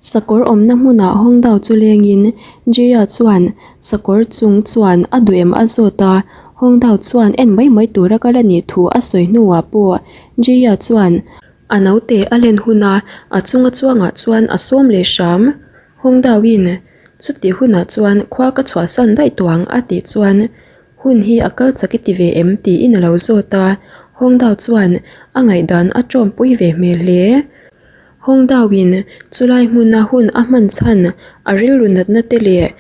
Sakawr awmna hmunah Hongdao chu lengin Jia chuan sakawr chung chuan a duh em a zawt a, Hongdao chuan en mai mai tura kal a nih thu a sawi hnuah pawh Jia chuan a naute a len huna a chunga chuangah chuan a sawm leh hram. Hongdao-in chutih hunah chuan khua ka chhuahsan daih tawh ang a tih chuan Hun hi a kal chak i ti ve em? tiin a lo zawt a, Hongdao chuan a ngaihdan a tawmpui ve hmel hle. Hongdao-in chulai hmuna hun a hman chhan a rilru natna te leh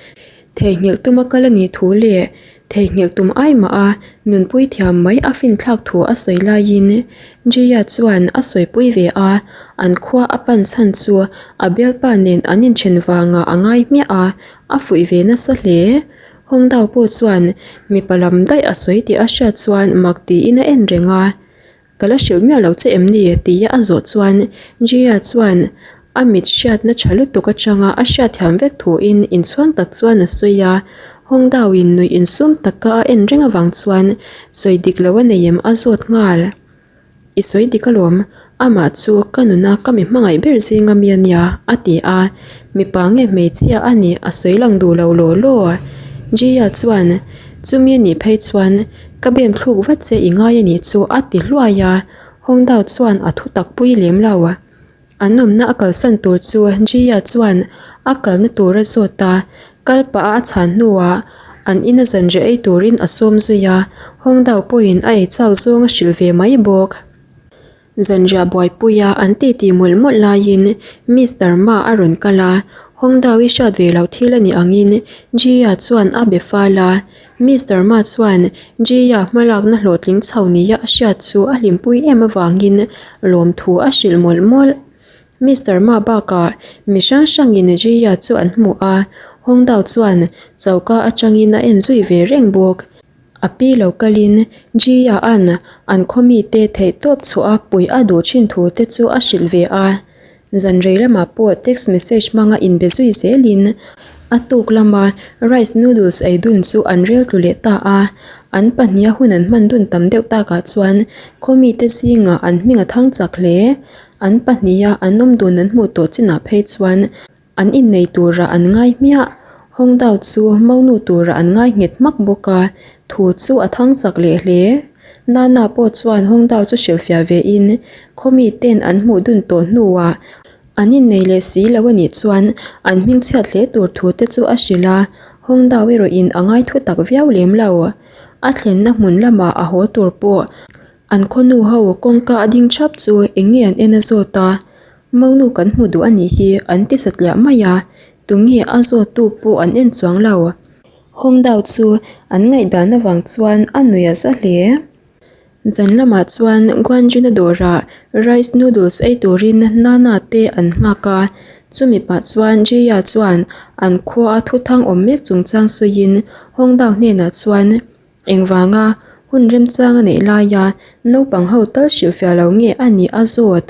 theihnghilh tuma kal a nih thu leh theihnghilh tum ai mah a nunpui thiam mai a finthlak thu a sawi laiin Jia chuan a sawipui ve a, an khua a pan chhan chu a bialpa nen an inthen vangah a ngai hmiah a, a fuih ve nasa hle. Hongdao pawh chuan mipa lam daih a sawi tih a hriat chuan mak tiin a en reng a, Ka la hrilh miah lo che em ni? tia a zawh chuan Jia chuan a mit hriatna tha lutuk atanga a hriatthiam vek thuin inchhuang tak chuan a sawi a, Hongdao in nuih insum taka a en reng avang chuan sawi dik lo a nei em a zawt nghal. I sawi dik alawm, amah chu ka nuna ka mi hmangaih ber zinga mi a nia, a ti a. Mipa nge hmeichhia a nih a sawi lang duh lo law law. Jia chuan, Chumi a nih phei chuan ka bem thluk vat che i ngai a nih chu, a ti hluai a. Hongdao chuan a thu tak pui lem lo. An awmna a kalsan tur chu Jia chuan a kalna tur a zawt a, kal pah a a chhan hnuah an ina zanriah ei turin a sawm zui a, Hongdao pawhin a ei chak zawng a hrilh ve mai bawk. Zanriah buaipuia an titi mawlh mawlh laiin Mister Ma a rawn kal a, Hongdao i hriat ve loh thil a nih angin Jia chuan a be fal a, Mister Ma chuan Jia hmalakna hlawhtling chho nia a hriat chu a hlimpui em avangin lawmthu a hrilh mawlh mawlh. Mister Ma bakah mi hrang hrangin Jia chu an hmu a, Hongdao chuan choka atangin a en zui ve reng bawk. A pi lo kalin Jia an an khaw mite theihtawp chhuah a puih a duh thin thu te chu a hrilh ve a. Zan rei lamah pawh text message hmanga inbe zui zelin a tuk lama rice noodles ei dun chu an rel tlu leh ta a. An pahniha hun an hman dun tam deuh takah chuan khaw mite zingah an hming a thang chak hle. An pahniha an awm dun an hmuh tawh chinah phei chuan An innei turah an ngai hmiah. Hongdao chu monu turah an ngai nghet hmak bawk a, thu chu a thang chak leh hle. Nana pawh chuan Hongdao chu hrilhfiah vein khaw miten an hmuh dun tawh hnuah an innei leh si lo a nih chuan an hmingchhiat hle tur thu te chu a hrilh a, Hongdao erawhin a ngai thu tak viau lem lo. A thlenna hmun lamah a haw tur pawh an khawnu ho kawngka a ding thap chu eng nge an en a zawt a, Monu kan hmu duh a nih hi an ti satliah mai a, tunge a zawttu pawh an en chuang lo. Hongdao chu an ngaihdan avang chuan a nui a za hle. Zan lamah chuan Guanjuna dawrah rice noodles ei turin Nana te an nghak a, chumi pah chuan Jia chuan an khua a thuthang awm mek chungchang sawiin Hongdao hnenah chuan Engvanga hun remchang a neih laia naupang ho tal hrilhfiah lo nge a nih a zawt.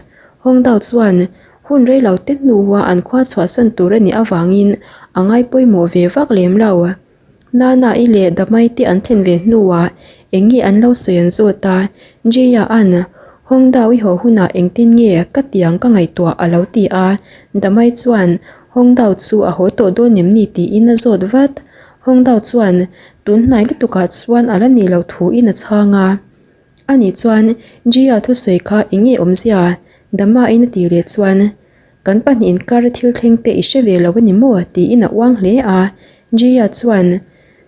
Hongdao chuan hun rei lo te hnua an khua chhuahsan tur a nih avangin a ngai pawimawh ve vak lem lo. Nana-i leh Damai te an thlen ve hnuah eng nge an lo sawi an zawt a, Jia-a'n Hongdao i haw hunah engtin nge ka tiang ka ngaihtuah a lo ti a, Damai chuan Hongdao chu a haw tawh dawn em ni tiin a zawt vat. Hongdao chuan Tun hnai lutukah chuan a la nih loh thuin a chhang a. Ani chuan Jia thusawi kha eng nge awmzia? Dama-in a tih leh chuan, Kan pahnih inkar a thil thleng te i hre ve lo a ni maw? tiin a uang hle a. Jia chuan,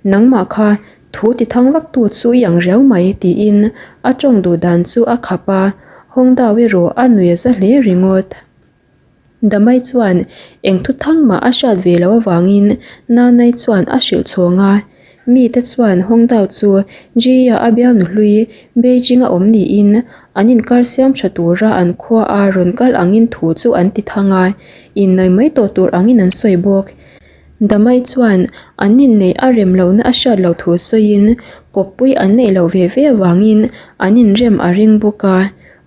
Nangmah kha thu ti thang vak tu chu i ang riau mai tiin a tawng duh dan chu a khap a. Hongdao erawh a nui a za hle ringawt. Damai chuan eng thu thang mah a hriat ve loh avangin Nanai chuan a hrilh chhawng a. Mite chuan Hongdao chu Jia a bialnu hlui Beijing a awm niin an inkar siam tha tura an khua a rawn kal angin thu chu an ti thang a, innai mai tawh tur angin an sawi bawk. Damai chuan an inneih a rem lohna a hriat loh thu sawiin kawppui an neih loh ve ve avangin an inrem a ring bawk a.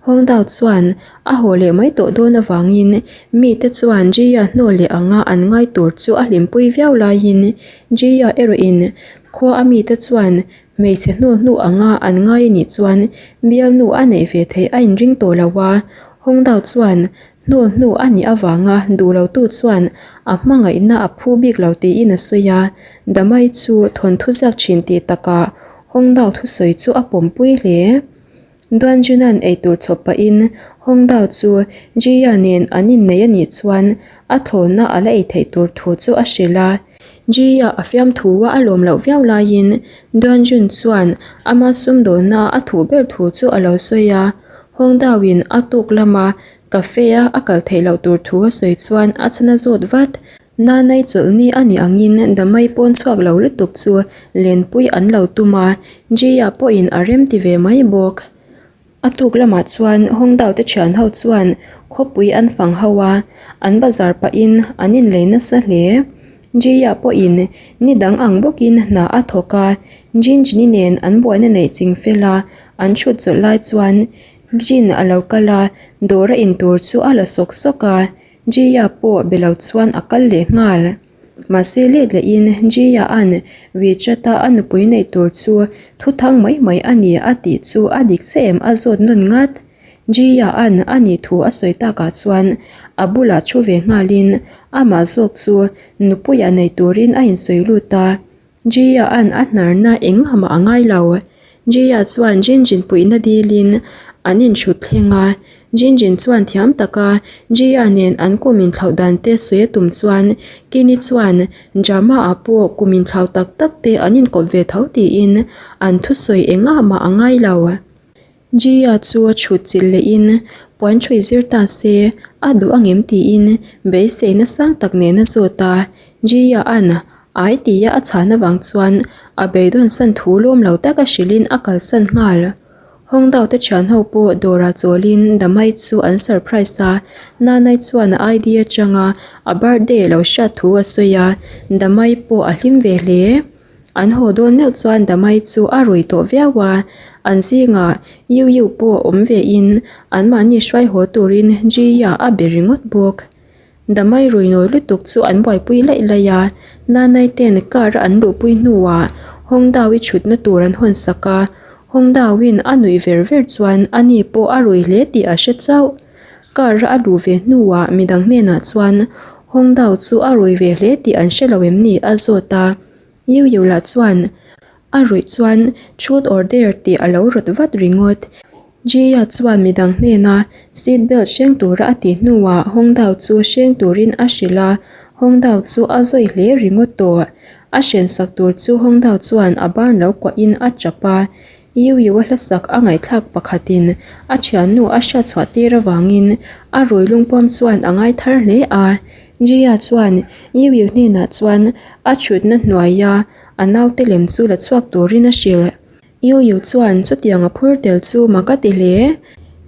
Hongdao chuan a haw leh mai tawh dawn avangin mite chuan Jia hnawl leh anga an ngai tur chu a hlimpui viau laiin Jia erawhin khua a mite chuan hmeichhe hnawl hnu anga an ngai a nih chuan bialnu a neih ve theih a inring tawh lo a. Hongdao chuan. Hnawl hnu a nih avanga duh lotu chuan a hmangaihna a phu bik lo tiin a sawi a, Damai chu thawnthu ziak thin tih takah Hongdao thusawi chu a pawmpui hle. Duanjuna'n eitur chhawp pahin Hongdao chu Jia nen an innei a nih chuan a thlawhna a la ei theih tur thu chu a hrilh a. Jia a fiamthu a a lawm loh viau laiin Duanjun chuan ama sumdawnna a thuh ber thu chu a lo sawi a. Hongdao-in a tuk lama cafe-a a kal theih loh tur thu a sawi chuan a chhan a zawt vat. Nanai chawlhni a nih angin Damai pawn chhuak lo lutuk chu lenpui an lo tum a, Jia pawhin a rem ti ve mai bawk. A tuk lamah chuan Hongdao te thian ho chuan khawpui an fang ho a, an bazar pahin an inlei nasa hle. Jia pawhin ni dang ang bawkin hna a thawk a, Jinjini nen an buaina neih ching fel a, an chhut chawlh lai chuan Jin a lo kal a, dawr a intur chu a la sawk sawk a. Jia pawh be lo chuan a kal leh nghal. Mahse let lehin Jia-a'n WeChat-a a nupui neih tur chu thuthang mai mai a ni a tih chu a dik che em a zawt nawn ngat. Jia-a'n a nih thu a sawi takah chuan a bulah thu ve nghalin amah zawk chu nupuia nei turin a insawi lut a. Jia-a'n a hnarna engmah mah a ngai lo. Jia chuan Jinjin puihna dilin an inhrut thleng a. Jinjin chuan thiam taka Jia nen an kum inthlauh dan te sawi a tum chuan Kini chuan Drama-ah pawh kum inthlau tak tak te an inkawp ve tho tiin an thusawi engah mah a ngai lo. Jia chu a chhut chilh lehin puan ṭhui zir ta se a duh angem tiin beiseina sang tak nen a zawt a. Jia-a'n ai tia a chhan avang chuan a beidawn san thu lawm lo taka hrilhin a kalsan nghal. Hawngdao te thian ho pawh dawrah chawlhin Damai chu an surprise a, Nanai chuan a ID atanga a birthday lo hriat thu a sawi a, Damai pawh a hlim ve hle. An haw dawn meuh chuan Damai chu a rui tawh viau a, an zingah Yu Yu pawh awm ve in anmahni hruai haw turin Ji-ya a be ringawt bawk. Damai rui nawi lutuk chu an buaipui laih laih a, Nanai ten car a an luhpui hnuah Hongdao-i chhutna tur an hawn sak a, Hongdao-in a nuih ver ver chuan ani pawh a rui hle tih a hre chauh. Car a luh ve hnuah midang hnenah chuan Hongdao chu a rui ve hle tih an hre lo em ni a zawt a. Yu Yu lah chuan a ruih chuan truth or dare tih a lo rawt vat ringawt. Jia chuan midang hnena seat belt hreng tura a tih hnuah Hongdao chu hreng turin a hrilh a, Hongdao chu a zawi hle ringawt tawh. A hren sak tur chu Hongdao chuan a ban lo kuahin a tap a. Yu Yu a hlasak a ngaihthlak pakhatin a thiannu a hriatchhuah tir avangin a rui lungpuam chuan a ngai thar hle a. Jia chuan Yu Yu hnenah chuan a chhutna hnuaia a naute lem chu la chhuak turin a hrilh. Yu Yu chuan chutiang a phur tel chu mak a ti hle.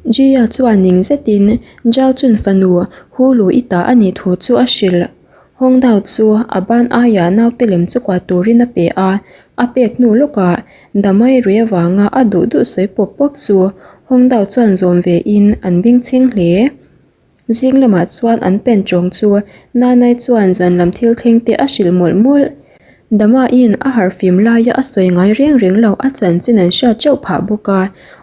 Jia chuan ning zetin Zhao Chun fanu Hulu i ta a nih thu chu a hrilh. Hawngdao chu a ban aiah naute lem chu kuah turin a pe a, a pek hnu lawkah Damai rui avanga a duh duh sawi pawp pawp chu Hawngdao chuan zawm ve in an bengchheng hle. Zing lamah chuan an pen tawng chu Nanai chuan zan lam thil thleng te a hrilh mawlh mawlh. Damaiin a harhfim laia a sawi ngai reng reng lo a chanchin an hriat teuh phah bawk a,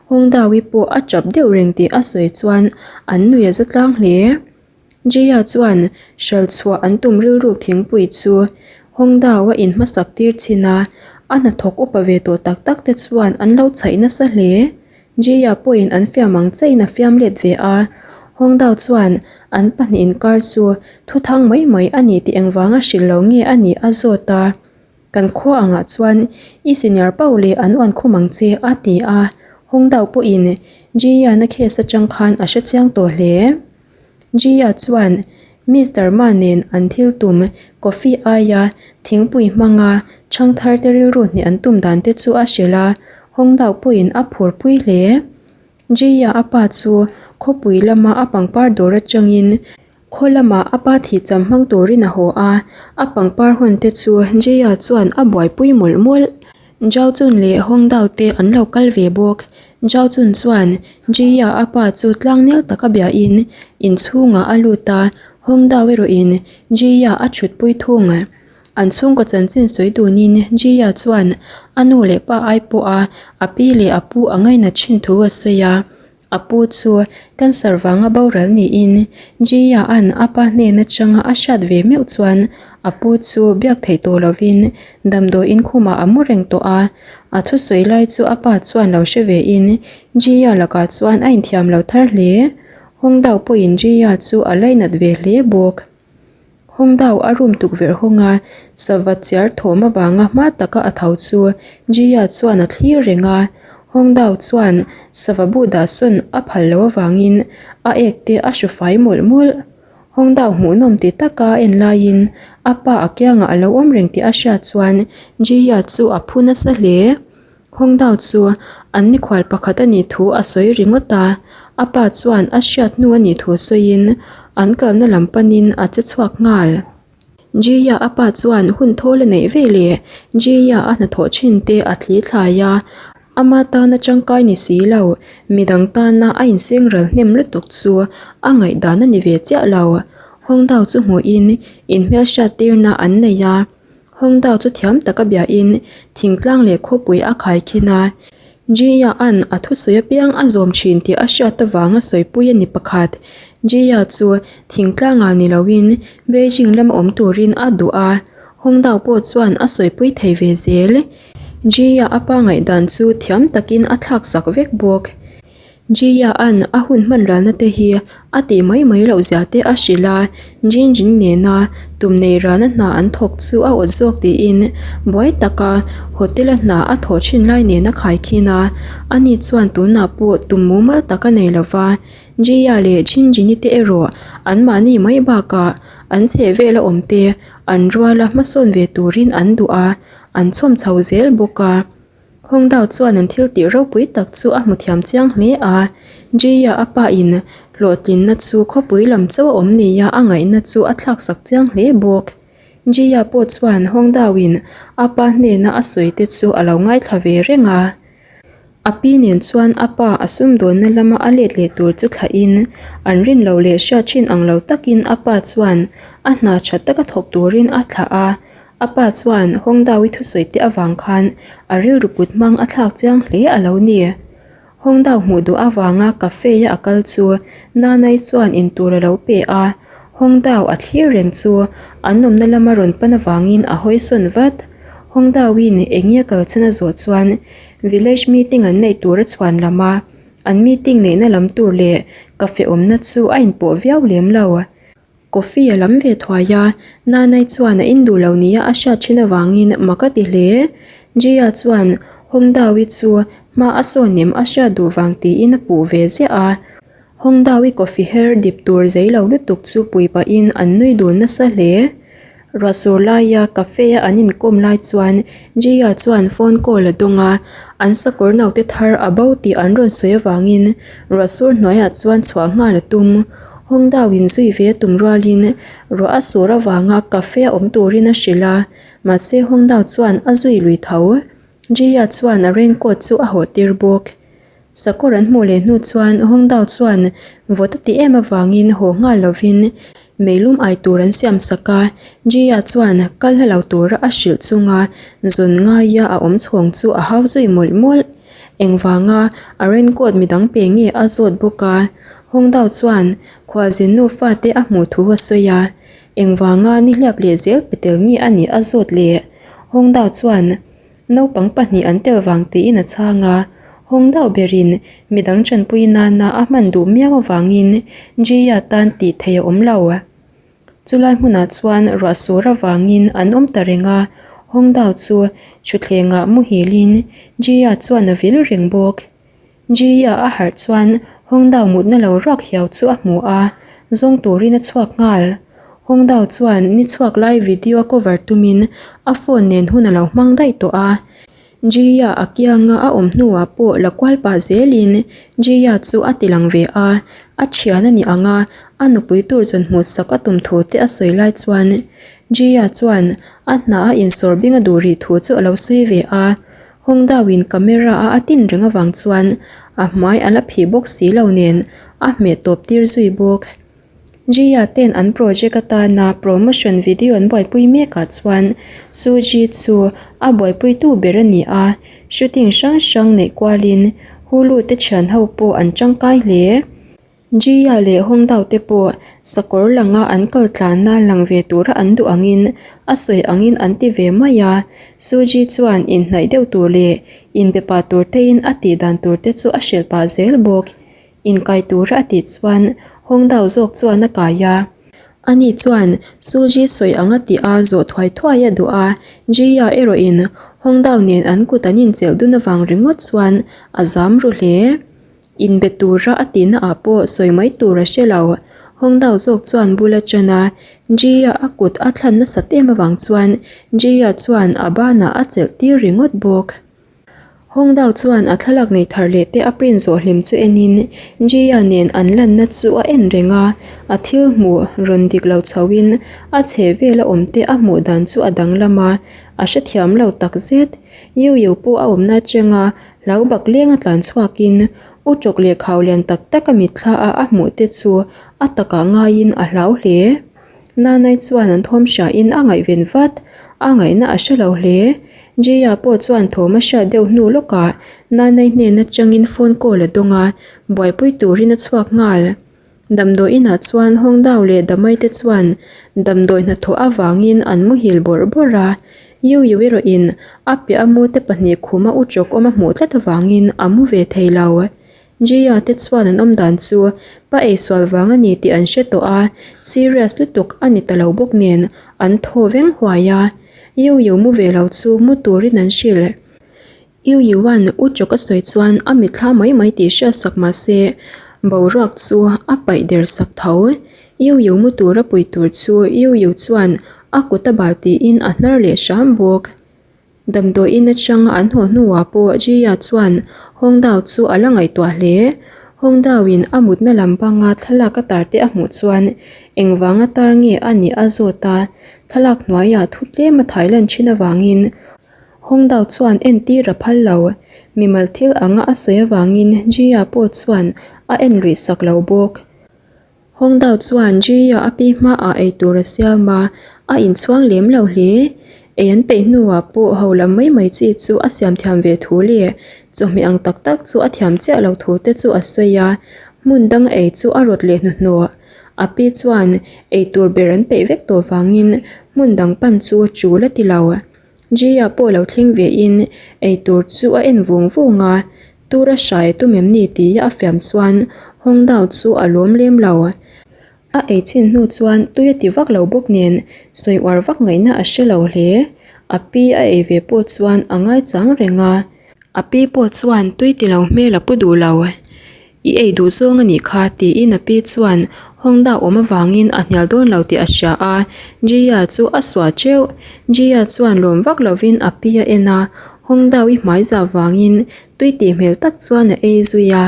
Hawngdaui pawh a tap deuh reng tih a sawi chuan an nui a za tlang hle. Jia chuan hral chhuah an tum rilruk thingpui chu Hongdao a in hmasak tir chin a, a hnathawk upa ve tawh tak tak te chuan an lo chhaih nasa hle. Jia pawhin an fiam ang chiahin a fiam let ve a, Hongdao chuan an pahnih inkar chu thuthang mai mai a ni tih engvanga hrilh lo nge a nih a zawt a. Kan khua angah chuan i senior pauh leh an uan khum ang che a ti a, Hongdao pawhin Jia-na case atang khan a hrechiang tawh hle. Jia chuan Mister Ma nen an thil tum coffee aia thingpui hmanga chhangthar te rilru hnih an tum dan te chu a hrilh a, Hawngdao pawhin a phurpui hle. Jia a pa chu khawpui lama a pangpar dawr atangin khaw lama a pa thihcham hmang turin a haw a, a pangpar hawn te chu Jia chuan a buaipui mawlh mawlh. Zhao Chun leh Hong Dao te an lo kal ve bawk. Zhao Chun chuan Jia a pa chu tlangnel taka biain inchhungah a lut a, Hong Dao erawhin Jia a thutpui thung. An chhungkaw chanchin sawi dunin Jia chuan a nu leh pa ai pawha a pi leh a pu a ngainat thin thu a sawi a. A pu chu cancer vanga boral niin Jia-a'n a pa hnen atanga a hriat ve meuh chuan a pu chu biak theih tawh lovin damdawiin khumah a mu reng tawh a. A thusawi lai chu a pa chuan lo hre vein Jia lakah chuan a inthiam lo thar hle. Hawngdao pawhin Jia chu a lainat ve hle bawk. Hawngdao a room tukverh hawnga sava chiar thawm avanga hma taka a tho chu Jia chuan a thlir reng a. Hawngdao chuan sava bu dah sawn a phal loh avangin a ek te a hru fai mawlh mawlh. Hawngdao hmuhnawm ti taka a en laiin a pa a kiangah a lo awm reng tih a hriat chuan Jia chu a phu nasa hle. Hawngdao chu an mikhual pakhat a nih thu a sawi ringawt a, a pa chuan a hriat hnu a nih thu sawiin an kalna lam panin a che chhuak nghal. Jia a pa chuan hun thawl a neih ve leh Jia a hnathawh thin te a thli thlai a, ama tana tangkai ni si lo, midang tana a inseng ral hnem lutuk chu a ngaihdan a ni ve chiah lo. Hawngdao chu hmuhin inhmelhriat tirna an nei a. Hawngdao chu thiam taka biain thingtlang leh khawpui a khaikhin a, Jia-a'n a thusawi apiang a zawm thin tih a hriat avanga sawipui a ni pakhat. Jia chu thingtlangah ni loin Beijing lama awm turin a duh a, Hawngdao pawh chuan a sawipui thei ve zel. Jia a pa ngaihdan chu thiam takin a thlaksak vek bawk. Jia-a'n a hun hman ralna te hi a tih mai mai loh zia te a hrilh a, Jinjin nena tum nei ralna hna an thawk chu a awt zawk tiin buai taka hotel-a hna a thawh thin lai nen a khaikhin a, ani chuan tunah pawh tum mumal tak a nei lo va, Jia leh Jinjin-i te erawh anmahni mai bakah an chhehvela awm te an ruala hmasawn ve turin an duh a, an chhawm chho zel bawk a. Hawngdao chuan an thil tih ropui tak chu a hmu thiam chiang hle a, Jia a pa in hlawhtlinna chu khawpui lam chauh a awm nia a ngaihna chu a thlaksak chiang hle bawk. Jia pawh chuan Hawngdao in a pa hnena a sawi te chu a lo ngaithla ve reng a. A pi nen chuan a pa a sumdawnna lama a let leh tur chu thlah in an rin lo leh hriat thin ang lo takin a pa chuan a hna tha taka thawk turin a thlah a, A pa chuan Hawngdawi thusawi te avang khan a rilru put hmang a thlak chiang hle a lo ni. Hawngdau hmuh duh avanga cafe-a a kal chu Nanai chuan intur a lo pe a, Hawngdau a thlir reng chu an awmna lama rawn pan avangin a hawisawn vat. Hawngdawiin eng nge kal chhan a zawh chuan village meeting an neih tur a chhuan lam a, an meeting neihna lam tur leh cafe awmna chu a inpawh viau lem lo. Coffee a lam ve thuai a, Nanai chuan a in duh lo nia a hriat thin avangin mak a ti hle. Jia chuan Hawngdawi chu hma a sawn em a hriat duh vang tiin a puh ve ziah a. Hawngdawi coffee her dip tur zei lo lutuk chu pui pahin an nui dun nasa hle. Ruahsur laia cafe a an inkawm lai chuan Jia chuan phone call a dawng a, an sakawr naute thar a bo tih an rawn sawi avangin ruahsur hnuaiah chuan chhuah nghal a tum. Hawngdao in zui ve a tum rualin ruah a sur avanga cafe a awm turin a hrilh a, mahse Hawngdao chuan a zui lui tho. Jia chuan a raincoat chu a hawh tir bawk. Sakawr an hmuh leh hnu chuan Hawngdao chuan vawt a ti em avangin haw nghal lovin meilum ai tur an siam sak a, Jia chuan kal hla lo tura a hrilh chunga zawn ngaia a awm chhawng chu a hau zui mawlh mawlh. Engvanga a raincoat midang pe nge a zawt bawk a, Hawngdao chuan khualzin nufa te a hmuh thu a sawi a, engvanga nihliap leh zel pe tel nge a nih a zawt leh. Hawngdao chuan. Naupang pahnih an tel vang tiin a chhang a, hawng deuh berin midang chanpui nana a hman duh miau avangin Jia tan tih theih a awm lo. Chulai hmunah chuan ruah sur avangin an awm ta reng a, hawng deuh chu thutthlengah muhilin Jia chuan a vil reng bawk. Jia a harh chuan Hawngdao mutna lo ruak hiau chu a hmu a, zawng turin a chhuak nghal. Hawngdao chuan ni chhuak lai video a cover tumin a phone nen hun a lo hmang daih tawh a. Jia a kianga a awm hnuah pawh la kual pah zelin Jia chu a ti lang ve a, a thian a ni ang a, a nupui tur zawn hmuhsak a tum thu te a sawi lai chuan Jia chuan a hna a insawr bing a duh rih thu chu a lo sawi ve a. Hawngdauin camera a a tin reng avang chuan a hmai a la phih bawk si lo nen a hmeh tawp tir zui bawk. Jia ten an project atana promotion video an buaipui mekah chuan Suji chu a buaipuitu ber a ni a, shooting hrang hrang neih kualin. Hulu te thian ho pawh an tangkai hle. Jia leh Hongdao te pawh sakawr langa an kal tlanna lang ve tura an duh angin a sawi angin an ti ve mai a. Suji chuan inhnaih deuh tur leh inbe pah tur tein a tih dan tur te chu a hrilh pah zel bawk. Inkai tura a tih chuan Hongdao zawk chuan a kai a. Ani chuan Suji sawi anga tih a zawh thuai thuai a duh a, Jia erawhin Hongdao nen an kut an inchelh dun avang ringawt chuan a zam ru hle. Inbe tura a tihna ah pawh sawi mai tur a hre lo. Hongdao zawk chuan bul a ṭan a, Jia a kut a thlan nasat em avang chuan Jia chuan a banah a chelh tir ringawt bawk. Hongdao chuan a thlalak nei thar leh te a print zawh hlim chu enin Jia nen an lanna chu a en reng a, a thil hmuh rawn dik lo chhoin a chhe vela awm te a hmuh dan chu a danglam a, a hrethiam lo takzet. Yu Yu pawh a awmna atanga Hlau bak lenga tlan chhuakin u tawk leh khau lian tak tak a mitthla a a hmuh te chu a takah ngaiin a hlau hle. Nanai chuan an thawm hriain a ngaihven vat, a ngaihna a hre lo hle. Jia pawh chuan thawm a hriat deuh hnu lawkah Nanai hnen atangin phone call a dawng a, buaipui turin a chhuak nghal. Damdawi inah chuan Hawngdao leh Damai te chuan damdawi hnathawh avangin an muhil bawrh bawrh a. Yu Yu erawhin a piah a mu te pahnih khuma u chawk awm a hmuh tlat avangin a mu ve thei lo. Jia te chuan an awm dan chu pa eisual vang a ni tih an hre tawh a, serious lutuk a ni ta lo bawk nen an thaw veng huai a. Yu Yu mu ve lo chu mu turin an hrilh. U Yuan u chawk a sawi chuan a mitthla mai mai tih hriat sak mah se boruak chu a paih der sak tho. U Yu mu tura pui tur chu U Yu chuan a kut a bal tiin a hnar leh hram bawk. Damdawiin atanga an haw hnuah pawh Jia chuan Hongdao chu a la ngaihtuah hle. Hongdao in a mutna lam banga thlalak a tar te a hmuh chuan engvanga tar nge a nih a zawt a, thlalak hnuaiah thu tlem a thailan thin avangin Hongdao chuan entir a phal lo. Mimal thil anga a sawi avangin Jia pawh chuan a en luih sak lo bawk. Hongdao chuan Jia a pi hmaah eitur a siam a, a inchhuang lem lo hle. Ei an peih hnuah pawh ho lam mai mai chi chu a siam thiam ve thu leh chawhmeh ang tak tak chu a thiam chiah lo thu te chu a sawi a, hmun dang ei chu a rawt leh hnuhnawh. A pi chuan eitur ber an peih vek tawh vangin hmun dang pan chu tul a ti lo. Jia pawh lo thleng ve in eitur chu a en vung vung a, tur a hrai tum em ni tia a fiam chuan Hongdao chu a lawm lem lo. A ei chin hnu chuan tui a ti vak lo bawk nen sawi uar vak ngaihna a hre lo hle. A pi a ei ve pawh chuan a ngaichang reng a. A pi pawh chuan tui ti lo hmel a pu duh lo. I ei duh zawng a nih kha, tiin a pi chuan Hongda awm avangin a hnial dawn lo tih a hria a, Jia chu a suah teuh. Jia chuan lawm vak lovin a pi a en a, Hongda i hmai zah vangin tui tih hmel tak chuan a ei zui a.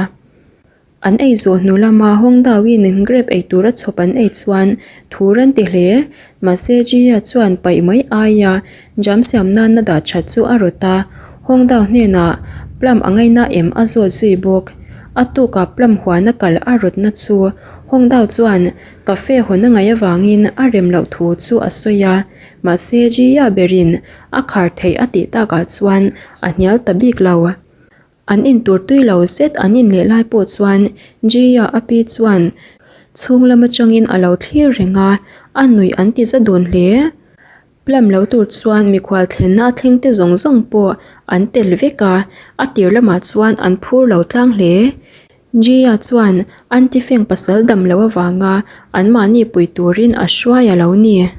An ei zawh hnu lama Hongda in grape ei tura chhawp an ei chuan thur an ti hle. Mahse Jia chuan paih mai aia jam siam nana dah that chu a rawt a, Hongdao hnenah plum a ngaina em a zawt zui bawk. A tukah plum huana kal a rawtna chu Hongdao chuan cafe hawn a ngaih avangin a rem loh thu chu a sawi a, mahse Jia berin a khar theih a tih takah chuan a hnial ta bik lo. An intur tui lo zet an in leh lai pawh chuan Jia a pi chuan chhung lam atangin a lo thlir reng a, a nuih an ti za dun hle. Plum lo tur chuan mikhual thlenna a thleng te zawng zawng pawh an tel vek a, a tir lamah chuan an phur lo tlang hle. Jia chuan Aunty Feng pasal dam loh avanga anmahni pui turin a hruai a lo ni.